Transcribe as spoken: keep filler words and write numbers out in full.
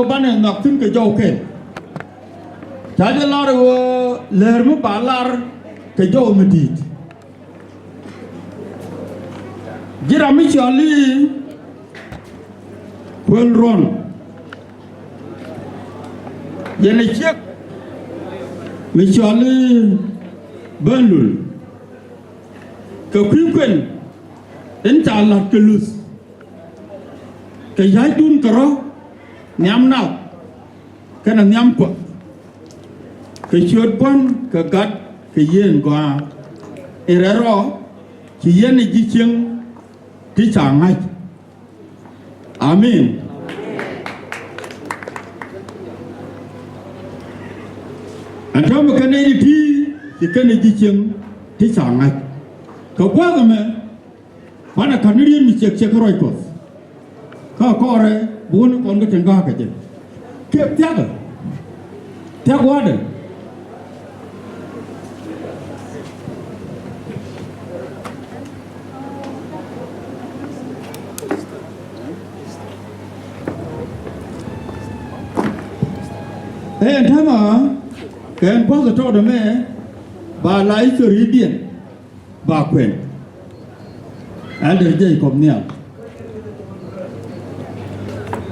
banɛ nhɔk thi̱n kɛ jɔw kɛl. Ca jɛ lar ɣöö lär mi ba lar kɛ jɔw mi di̱i̱t. Ji̱ ram mi cɔal i̱ Kuel Ruɔ̱n. Yɛn ɛ ciek mi cɔal i̱ Bän Lul. Kɛ kui̱ kuën in ca la̱t kɛ luth kɛ ya̱cdun kɛ rɔ̱ nhiam nath kɛnɛ nhiam Kuɔth. Kɛ ciöt buɔ̱n kɛ gat kɛ yien gɔaa in rɛl rɔ ci yɛn ɛ ji̱ cieŋ ti ca ŋa̱c. Amin. Ɛn täämɛ kɛn nɛy ti̱ti̱ ci kɛn ɛ ji̱ cieŋ ti ca ŋa̱c. Kɛ gua̱a̱th ɛmɛ banɛ ka̱n ni riet mi ciɛk ciɛk kä ruac Kuɔth. Kä kɔrɛ bi wä ni kɔn kä tin ga̱a̱kä jɛ. Kiɛ thia̱kɛ. Thia̱k wa̱a̱dɛ. Ɛ ɛn täämɛ kɛ ɛn gua̱th ɛ tɔɔdɛ mɛ ba la i̱ cori i̱ diɛn ba kuɛn. Elder Jacob Nhial.